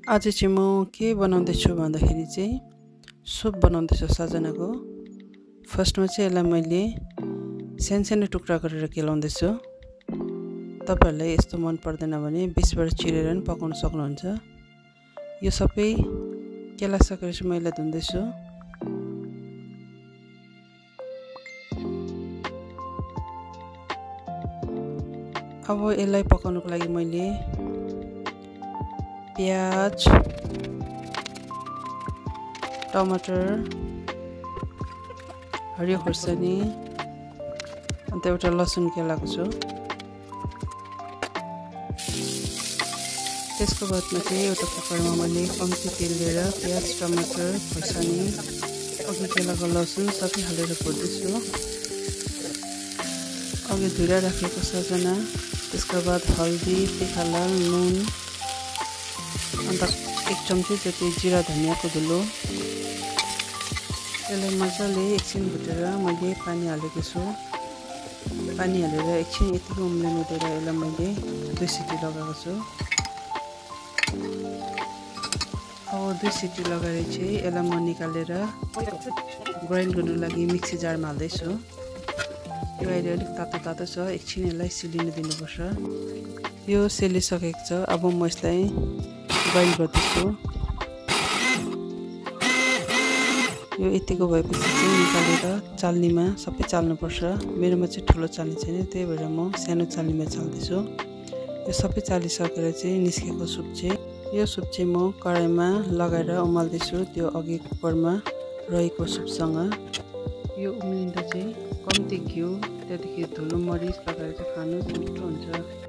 आज चाहिँ म के बनाउँदैछु भन्दाखेरि चाहिँ सुप बनाउँदैछु सजनाको। फर्स्टमा चाहिँ यसलाई मैले सानो टुक्रा गरेर केलाउँदैछु। तपाईहरुलाई यस्तो मन पर्दैन भने बिचबाट चिरेर पनि पकाउन सक्नुहुन्छ। यो सबै केलाइसकेपछि मैले धुँदैछु। अब यसलाई पकाउनको लागि मैले प्याज, टमाटर, हरियो खुर्सानी अन्त एउटा लसुन केलाएको छु। त्यसको बादमा चाहिँ एउटा कुकरमा मैले कम्ती तेल लिएर प्याज, टमाटर, खुर्सानी, अघि केलाको लसुन सबै हालेर भुट्दैछु। अघि धुएर राखेको सजना, त्यसको बाद हल्दी, तिखालाल, नुन अन्त 1 चम्ची जति जिरा धनियाको धुलो। यसलाई मजाले एकछिन भुटेर मैले पानी हालेको छु। पानी हालेर एकछिन यतिको उम्लिनु दिएर यसलाई मैले 2 सिटी लगाएको छु। अब 2 सिटी लगाएर चाहिँ यसलाई म निकालेर ग्राइन्ड गर्नु लागि मिक्सी जारमा हाल्दैछु। यो अहिले अलिक तातो छ, एकछिन यसलाई सिलिन दिनुपर्छ। यो सेलिसकेको छ। अब म यसलाई ग्राइन्ड गर्दैछु। यो यतिको भएपछि चाहिँ निकालेर चाल्नीमा सबै चाल्नुपर्छ। मेरोमा चाहिँ ठुलो चाल्नी छैन, त्यही भएर म सानो चाल्नीमा चाल्दैछु। यो सबै चालिसकेर चाहिँ निस्केको सुप चाहिँ म कराईमा लगाएर उमाल्दैछु, त्यो अघि कुकरमा रहेको सुपसँग। यो उम्लिँदा चाहिँ कम्ती घिउ, त्यहाँदेखि धुलो मरिच लगाएर चाहिँ खानु मिठो हुन्छ।